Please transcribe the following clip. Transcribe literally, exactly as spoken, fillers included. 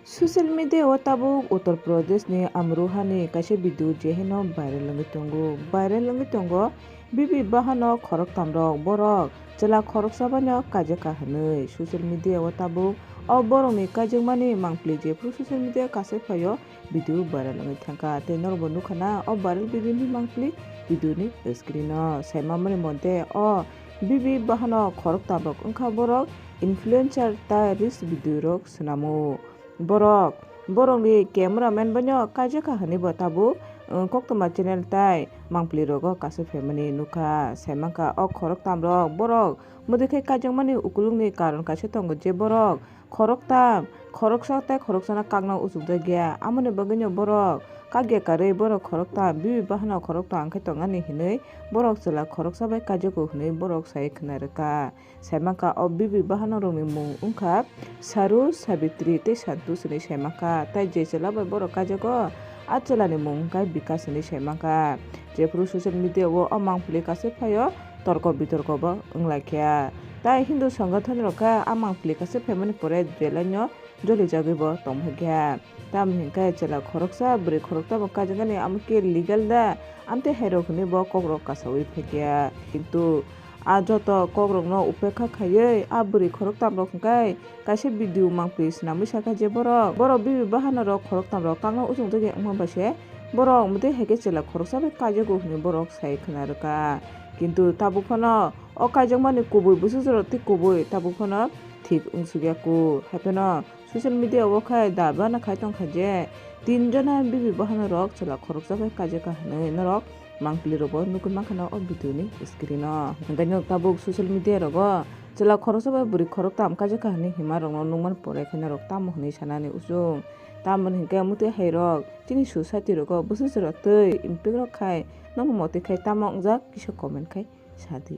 Social media o tabuk Uttar Pradesh ni Amroha ni kaisa video je haino viral wngwi tongo. Viral wngwi tongo, bibi bahano khoroktam rok borok chwla khoroksa bai no kaijakha hinwi. Social media o tabuk o borok ni kaijakmani mangpili jephuru social media kasai phaio video viral wngwi thangkha. Tei norok bo nukha na o viral video ni mangpili video ni screen o. Saima mani mote o bibi bahano khoroktam rok wngkha borok influencer tei reels video rok swnamo. Borok, borokni cameraman boino kaijakha hinwi bo tabuk, uh, koktwma channel tei mangpili rogo kasui phaimani nukha. Saimankha o khoroktam rok borok mwdwi khai kaijakmani ukulukni karon kaisa tongo je borok khoroktam, khoroksa tei khoroksano kakna uchukjakya. Amoni bagwino borok kakya karwi borok khoroktam bibi bahano khoroktam khe tongani hinwi borok chwla khoroksa bai kaijago hinwi borok sai khna rwkha. Saimankha o bibi bahanorokni mung wngkha Saru, Sabitri tei Santu hinwi saimankha. Tei je chwla bai borok kaijago, a chwlani mung wngkha Bikas hinwi saimankha. Jephuru social media o o mangpili kasui phaio, torko bitorko bo wnglaikha. Tei Hindu songothon rok khe a mangpili kasui phaimani pore jelaino jolijagwi bo tongphaikha. Tamoni hinkhe chwla khoroksa bwrwi khoroksa bo kaijaknani amo khe legal da, amtwi hairok hinwi bo kokrok kasaui phaikha. Kintu a joto kokrokno upekha khaiwi a bwrwi khoroktam rok hinkhe kaisa video mangpili swnamwi sakha je borok, borok bibi bahanorok khoroktam rok kakna uchung twi wngma bai se borok mwtwi hai khe chwla khoroksa bai kaijago hinwi borok sai khna rwkha. Kintu tabuk phano o kaijakmani kubui bwswk jorok tei kubui tabuk phano thik wngsukya ku. Hai phano social media o khai da bana khai tongkha je tin jona bibi bahanorok chwla khoroksa bai kaijakha hinwi norok mangpili rokbo nugwi mankha na o video ni screen o. Hwnkhe nok tabuk social media rogo chwla khoroksa bai bwrwi khoroktam kaijakha hinwi hima rokno nukmani pore khe norok tamo hinwi sanani usung. Tamoni hinkhe mwtwi hai rok chini society rogo bwswk jorok tei impact rok khai nokni motwi khai tamo wngjak kisa comment khai sadi.